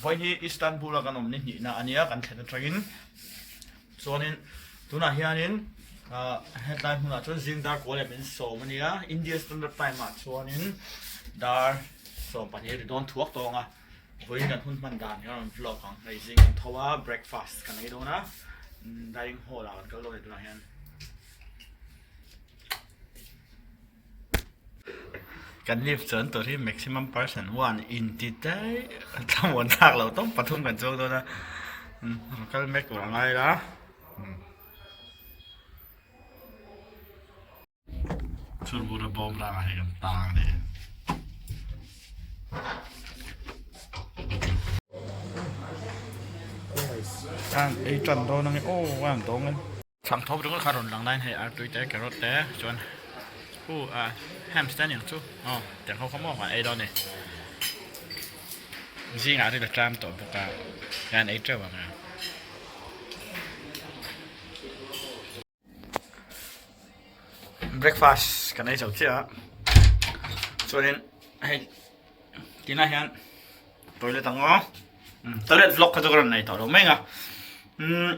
Vawiin hi Istanbul a kan awm ni hnihna a nia kan thlen atangin chuanin tunah hianin hetlai hmunah chuan zing dar kawl leh min sawm a nia India Standard Time ah chuanin dar 12 ri dawn thuak tawng a vawiin kan hun hman dan hi a rawn vlog ang hei zing kan tho a breakfast kan ei dawn a dining hall ah kan kal dawn a ni tunah hian. Kan lift chuan tur hi maximum person one inti daih thlamuan thlak loh tawp pathum kan chuang dawn a rawn kal mek tur a ngai la. Chhunbur a bawm rangah hei kan tang a ni. Ei tan dawn ang e aw a han dawng e. Chhang thawp ringawt kha rawn lang laiin hei artui te carrot te chuan u ah hams te aniang chu aw tiang ho kha maw an ei dawn a ni zingah ril a tlam tawh bawk a hian ei teuh ang a. Breakfast kan ei zo chiah a chuanin hei tinah hian toilet ang aw. Toilet vlog kha chu ka rawn nei tawh lo mai ang a umm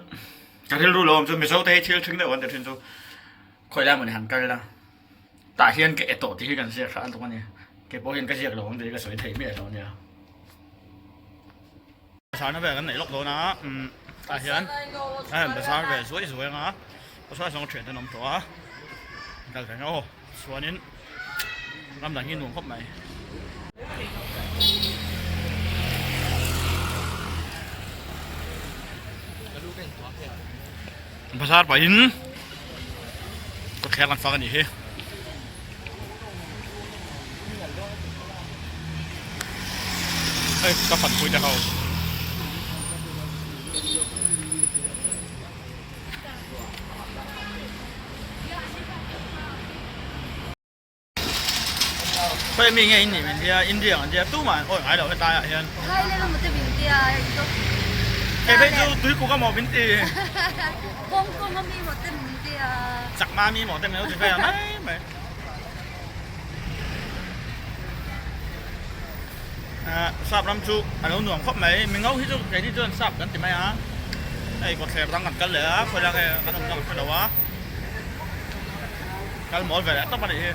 ka rilru lo awm chu Mizo te hi thil ṭhing deuh an ti ṭhin chu khawi lai mawni han kal ila tah hian ka e tawh tih hi kan ziak hran tuk a ni kei pawh hian ka ziak lo ang tih hi ka sawi theih miah lo a nia. Bazar na vel kan neih lawk dawn a umm tah hian a han bazar ve zuai zuai ang a pasal zawng ṭhian te an awm tawh a kal ve ang aw chuanin ram dang hi nuam khawp mai. Bazar pahin kawtthler kan fak a nih hi. Hei ka fanpui te ho. Khawi mi nge in nih min tia India ang an tia tumah an awi ngai lo hetlai ah hian. Thailand a mute min tia Kei phei chu tuikuk a maw min ti. Hong Kong a mi maw te min tia. Chakma mi maw te min lo ti vel mai mai. Sap ram chu a lo nuam khawp mai mingo hi chu keini chuan sap kan ti mai a hei kawtthler dang kan kal leh a khawi lai nge kan awm na kan hre lo a kal mawl ve leh tawp a nih hi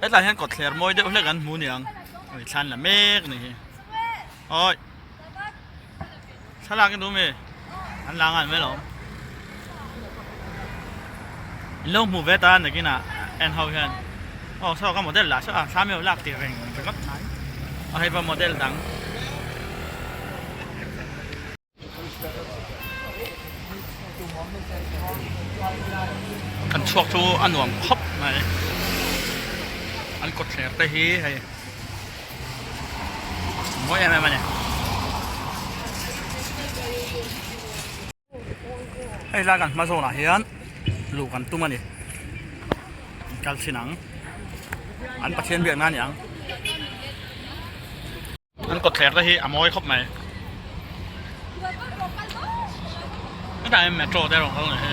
hetlai hian kawtthler mawi deuh hlek an hmu niang ui thlan la mek a nih hi awi Thlalak i duh mi? An la ngai mai lo. In lo hmuh ve ta nakinah en ho hian aw saw ka model lah saw a thla mi lak tih reng ringawt mai a hei pa model dang. Kan chhuak chu a nuam khawp mai an kawtthler te hi hei. Mawi em em a ni. Hei lai kan hma zawnah hian luh kan tum a ni. Kal chhin ang. An Pathian biakna a ni ang. An kawtthler te hi a mawi khawp mai. Hetah hian metro te rawn kal ni hi.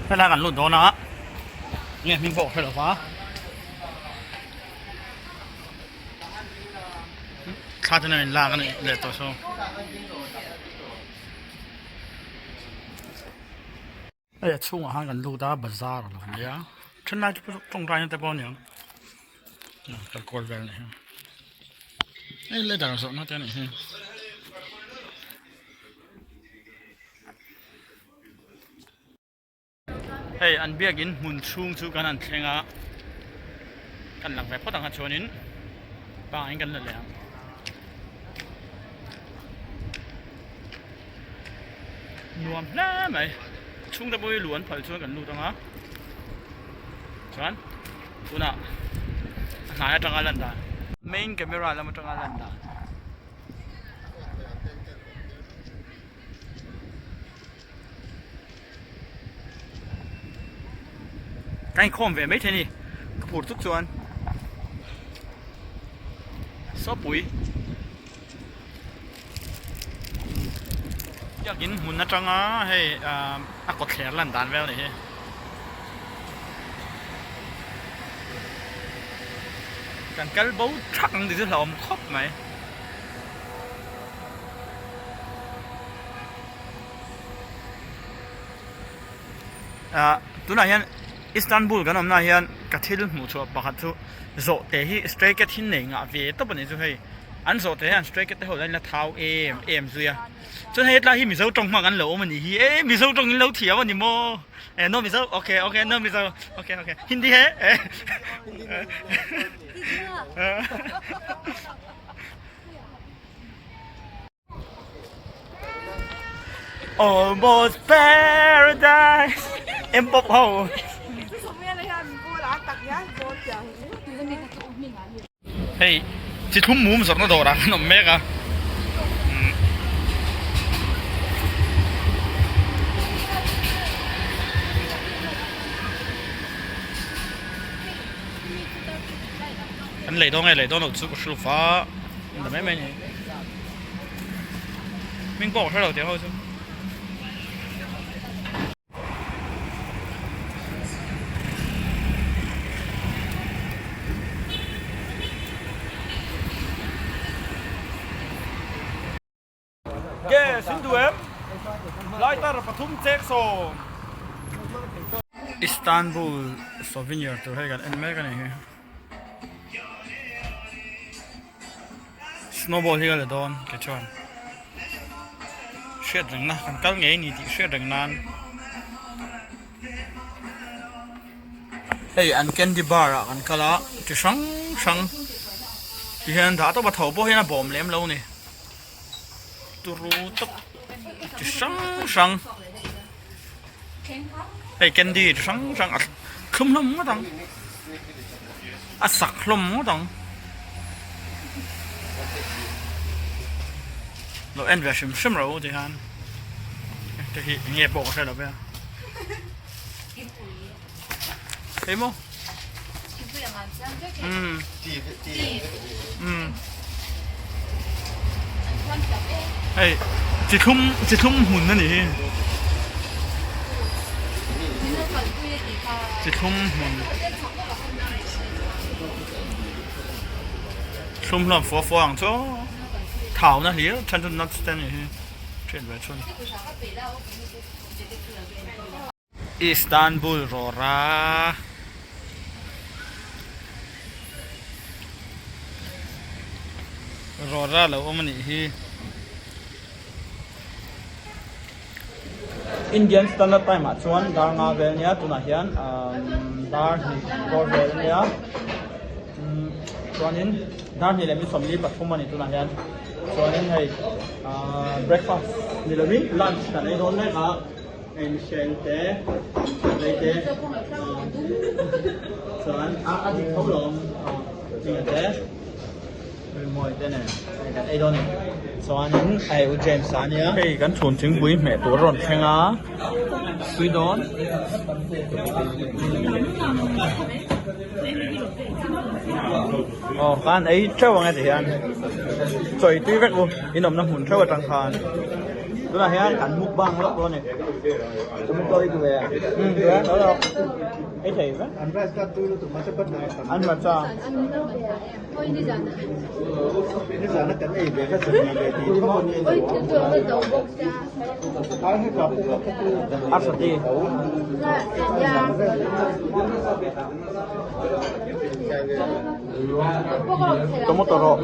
Helai kan lut dawn a nge hming pawh ka hre lo va thla te nen lak a nih leh tawh saw hei a chhungah khan kan lut a bazar a lo nia thenlai te pawh tawngtai na te pawh a niang kal kual vel a nih hi hei leather zawrhna te a nih hi. Hei an biakin hmun chhung chu kan han thleng a kan lang ve phawt ang a chuanin pangin kan la leh ang. Nuam hle mai chhungte pawh hi lu an phal chuan kan lut ang a chuan tunah a hnai atanga lan dan main camera lam atanga lan dan. Ka inkhawm ve maithei a ni ka phur chuk chuan sawpui biakin hmun atanga hei a kawtthler lan dan vel a nih hi. Kan kal bo thak ang tih chu hlauhawm khawp mai. Ah tunah hian Istanbul kan awmnaah hian ka thil hmuh chhuah pakhat chu zawhte hi stray cat hi nei ngah ve tawp a nih chu hei an zawhte hian stray cat te ho hian la thau em em zui a chuan hei hetlai hi mizo tawng hmang an lo awm a nih hi e mizo tawng in lo thiam a ni maw eh no mizo okay okay no mizo okay okay hindi he eh. Almost paradise em pawp ho hei chi thlum mum zawrhna dawrah khan awm mek a an lei dawn nge lei dawn loh chu ka hrilh va an la mai mai a ni. Hming pawh ka hre lo tih ho chu. Gas in duh em? Lighter pathum chek sawm. Istanbul souvenir tur hei kan en mek a ni hi. Snowball hi ka la dawn ke chuan hriat reng na kan kal ngei a ni tih hriat reng nan hei an candy bar ah kan kal a chi hrang hrang ti hian an dah tawp a tho pawh hian a bawm lem lo a ni turu tawp chi hrang hrang hei candy chi hrang hrang a thlum hlawm ngawt ang a sak hlawm ngawt ang lo en ve hrim hrim ro ti hian te hi eng nge pawh ka hre lo ve a hei maw umm umm hei chi thlum chi thlum hmun a nih hi chi thlum hmun thlum hlawm fua fua ang chu thau na hlir then chu nuts te a nih hi thian ve chhun. Istanbul rawra rawra lo awm a nih hi. Indian Standard Time ah chuan dar nga vel ania tunah hian dar hnih bawr vel ania chuanin dar hnih leh mi 43 a ni tunah hian chuanin hei breakfast ni lovin lunch kan ei dawn mek a. Hei mihring te, lei te, chuan a dik tho lawm tinge te, rinmawi te nen hei kan ei dawn a ni. Chuanin hei u James a nia. Hei kan chhun thingpui hmeh tur a rawn thleng a, tui dawn. Aw khan ei theuh ang e ti hian chawi tui vek u in awmna hmun theuh atang khan tunah hian kan mukbang lawk dawn a ni umm duh e lo lo ei thei vek an hmarcha Arsati. Tomato rawh.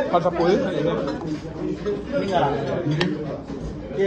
Hmarchapui a ni hi. Hei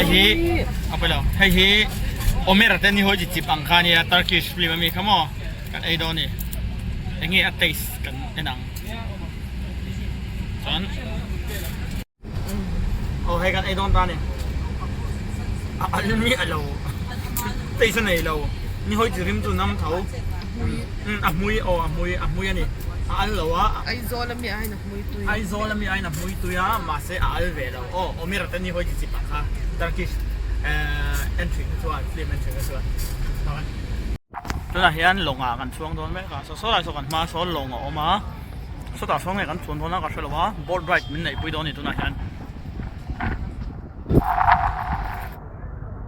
hi a pawi lo hei hi Omer te ni hawi chi chip ang kha ania Turkish film ami kha maw kan ei dawn a ni enge a taste kan en ang chuan aw hei kan ei dawn ta a ni a al miah lo taste a nei lo ni hawi chi rim chu nam tho a hmui aw a hmui a hmui a ni a al lo a Aizawl ami aiin a hmui tui Aizawl ami aiin a hmui tui a mahse a al ve lo aw Omer te ni hawi chi chip ang kha Turkish entry kha chuan film entry kha chuan tunah hian lawngah kan chhuang dawn mek a saw saw lai saw kan hma saw lawng a awm a. Sawtah sawn nge kan chuan dawn a ka hre lo a, boat ride min neih pui dawn a ni tunah hian.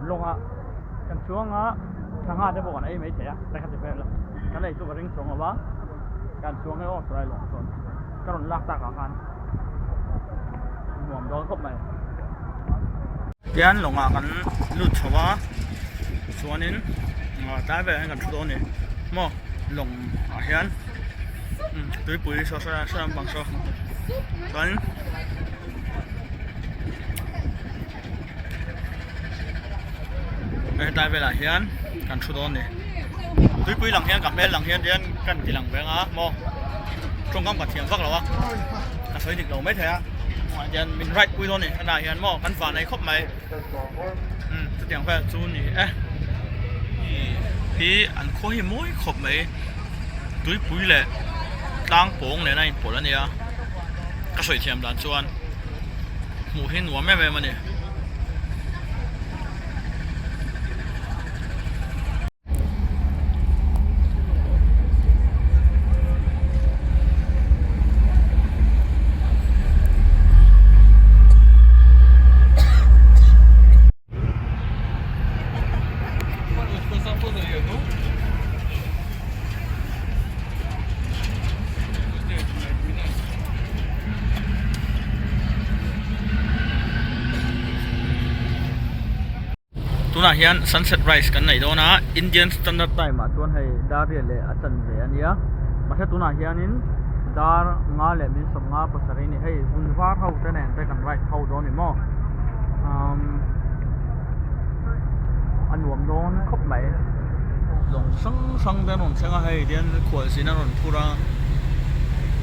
Lawngah kan chuang a, sangha te pawh kan ei maithei a, te kha ti vel a, kan ei chu ka ring chuang lo a, kan chuang e aw sawi lawng chuan ka rawn lak tak ah khan nuam dawn khawp mai. Tihian lawngah kan lut chho a, chuanin tlai velah hian kan thu dawn a ni maw lawng ah hian. Tuipui saw saw saw lampang saw chuan hetlai velah hian kan thu dawn a ni tuipui lang hian ka hmel lang hian hian kan ti lang veng a maw tawngkam ka thiam vak lo a ka sawi dik lo maithei a hian min ride pui dawn a ni hetah hian maw kan van ei khawp mai chutiang vel chu a ni e hi an khua hi mawi khawp mai. Tuipui leh tlang pawng nen a inpawlh a nia ka sawi thiam dan chuan hmuh hi nuam em em a ni. Tunah hian sunset rise kan neih dawn a Indian standard time ah chuan hei dar riat leh a chanve a nia mahse tunah hianin dar nga leh min sawmnga pasarih a ni hei vun var ho te nen te kan ride ho dawn a ni maw. Umm a nuam dawn khawp mai lawng hrang hrang te an rawn thleng a hei tihian khualzin a rawn phur a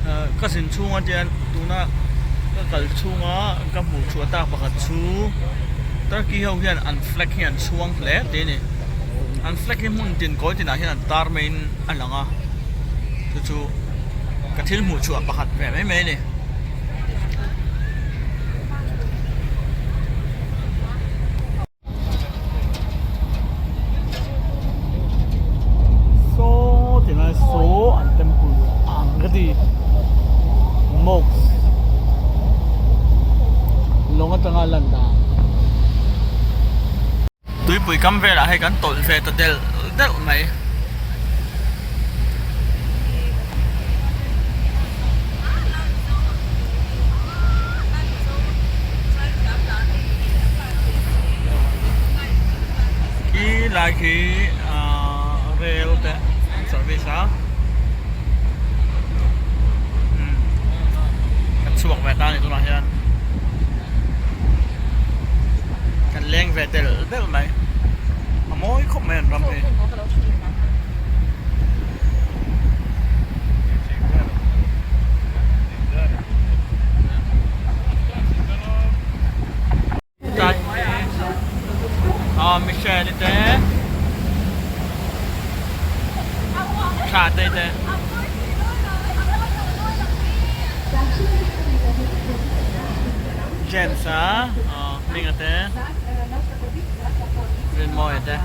ehh ka zin chhunga tihian tuna ka kal chhunga ka hmuh chhuah tak pakhat chu Turkey ho hian an flag hi an chhuang hle tih a ni an flag hi hmun tin kawi tinah hian an tar maiin a lang a chu chu ka thil hmuh chhuah pakhat ve mai mai a ni. Saw ti lai saw an temple ang ka ti mosque lawng atanga lan dan. Tuipui kam velah hei kan tawlh ve ta delh delh mai. Khi lai khi ahh rail te an service a. Tha te te. James a Hminga te Rinmawia te.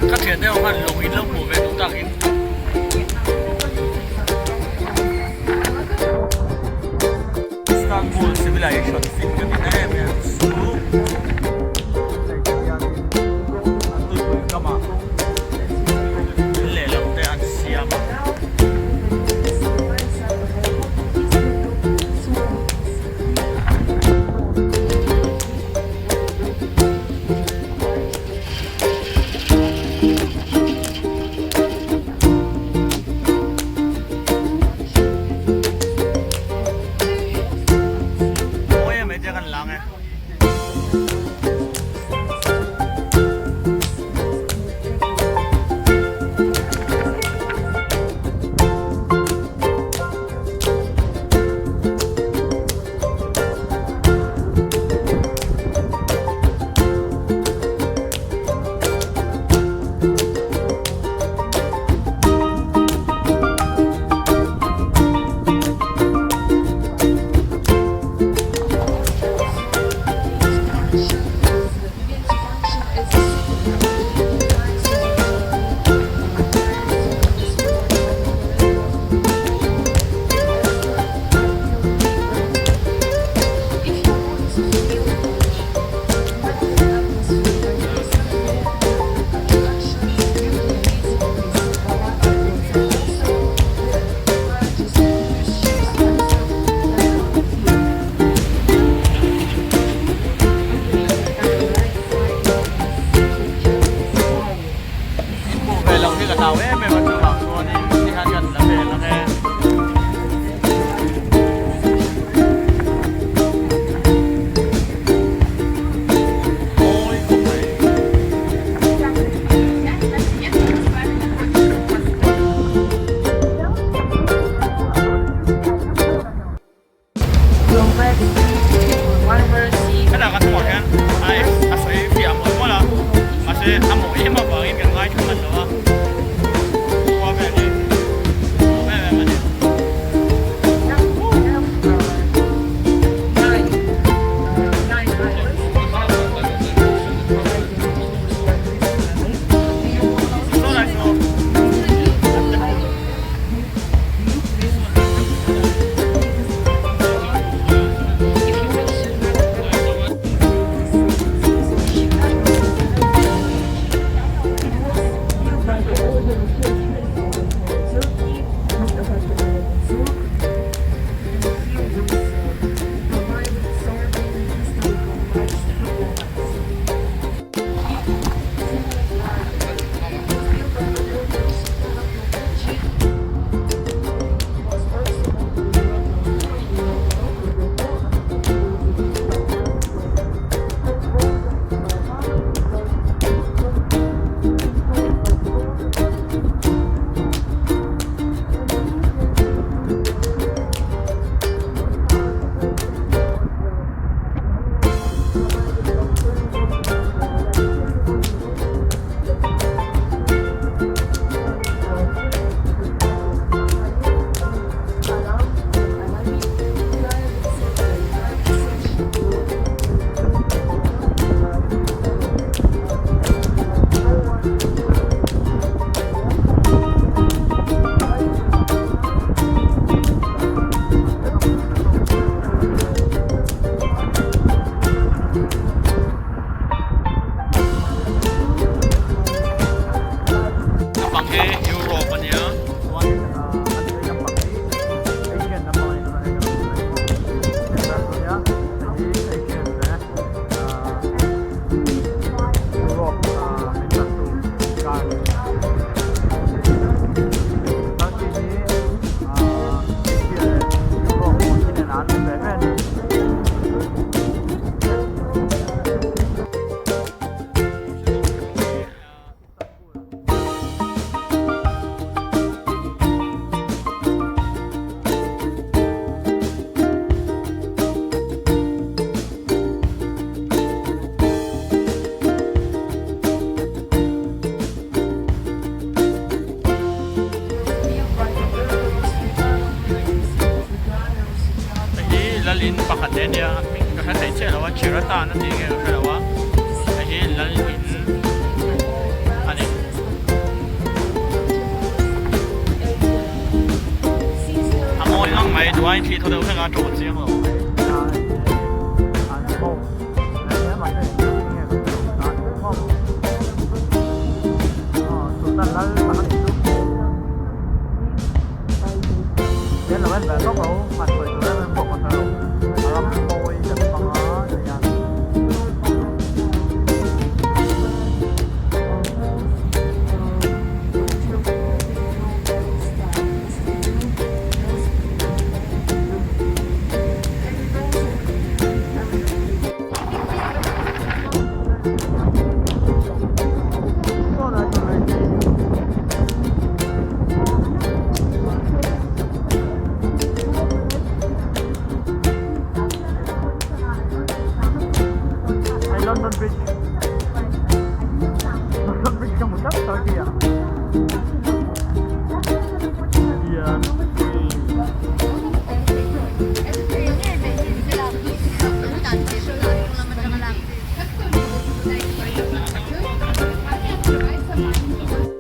Ka thian deuh khan lung in lo hmuh ve duh takin. Istanbul civilization fit ka ti em em chu hei te hianin an tuipui kamah in lehlam te an siam a. Mawi em mai te kan lang e. Hmuh ve lo hi ka hlau em em a chuvang chuanin ti hian kan la vel ang e. Mawi khawp mai. Hetah kan hmuh hian a sawi fiah mawlh mawlh a, mahse a mawh em avangin kan ngaithla hman lo a, khua vel hi. nei a nia a hming ka hre thei chiah lo a Chiratan a tih nge ka hre lo a hei hi lal in a ni. A mawi ngang mai duain thli thaw deuh hlek a tawh chiang lo. Hei London Bridge London Bridge ka hmu tlat Turkey ah hian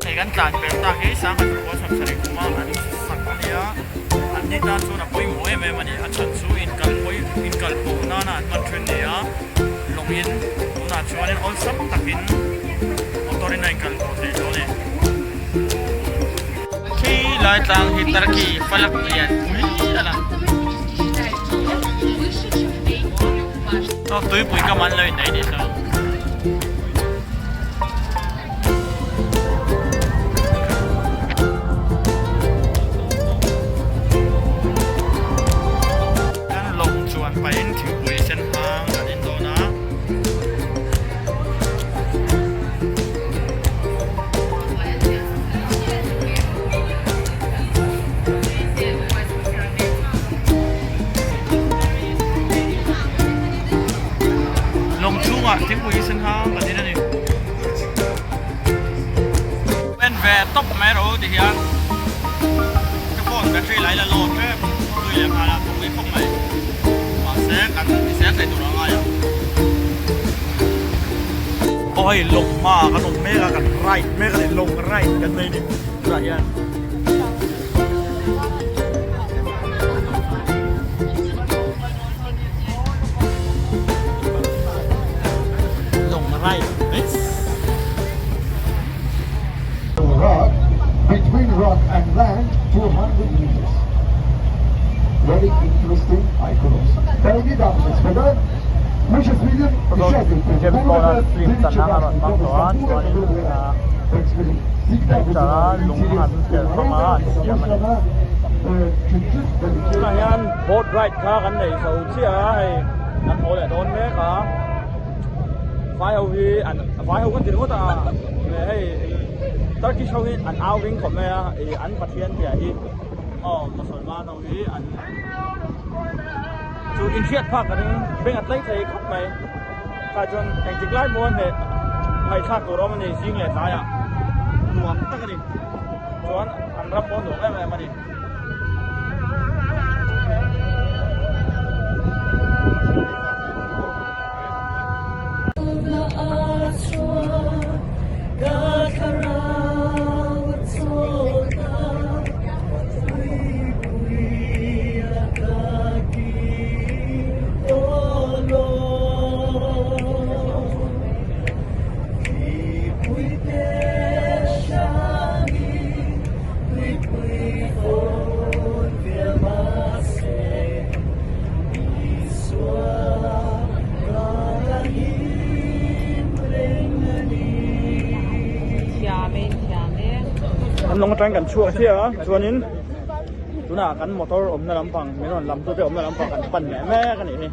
Hei kan tlan per tak hi sangha chukua chhapchhar kuma an sak a nia an ni tan chuan a pawimawh em em a ni a chhan chu inkalpawh inkalpawh nana an hman thin ni a lawngin tunah chuanin awlsam takin motor in a inkalpawh theih tawh a ni. Khi lai tlang hi Turkey falak lian pui a lang. Aw tuipui kam an lo inneih nih chu. Kan lawng chuan pahin thingpui sen hang kan in dawn a. Lawng chhungah thingpui sen hang kan in a ni. En ve tawp mai rawh u ti hian ka phone battery lai la low tep tui leh nghal a thawk khawp mai mahse kan tisel thei tur a ngai ang. Aw hei lawng hma ah kan awm mek a kan ride mek a ni lawng ride kan nei ni tunah hian. Lawng ride mek. Rock between rock and land 200 meters. Very interesting icons. Дорогие дамы и господа, мы сейчас видим еще один James Bond-a film channa a rawn hmang tawh a chuanin heta lung an tel hmang a an siam a ni. Tunah hian boat ride kha kan nei zo chiah a hei kan haw leh dawn mek a vai ho hi an vai ho kan ti ringawt a hei Turkish ho hi an au ring khawp mai a ih an pathian piah hi aw Mosolman ho hi an chu inhriat phak ka ring beng a tlei thei khawp mai tah chuan engtik lai pawh a hneh ngaihthlak tur a awm a ni zing leh tlaiah nuam tak a ni chuan an ram pawh a nuam em em a ni. An lawng atangin kan chhuak chiah a chuanin tunah kan motor awmna lampang min rawn lam tute awmna lampang kan pan leh mek a nih hi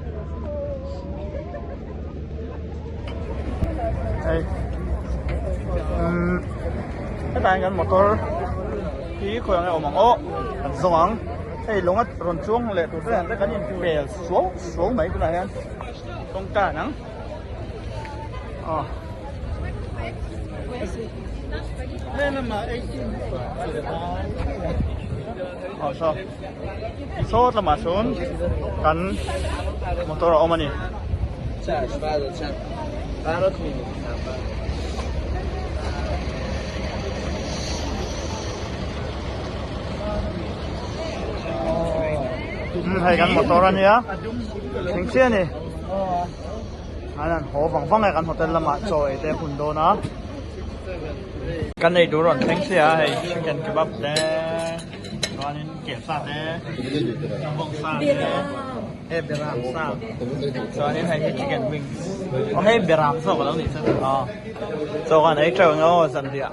hei umm hetah hian kan motor hi khawi ang nge awm ang aw kan zawng ang hei lawng a rawn chuang leh tur te hian te kan inpel suau suau mai tunah hian kawngka nang aw. Aw saw sawt lamah sawn kan. motor a awm a ni. Hei kan motor a nia thleng chiah a ni an han haw vang vang e kan hotel lamah chaw ei te a hun dawn a kan ei tur rawn thleng chiah a hei chicken kebab te chuanin kelsa te bawngsa te hei beram sa chuanin hei hi chicken wings aw hei beram zawk a lo nih chuan aw chaw kan ei teuh ang aw zanriah.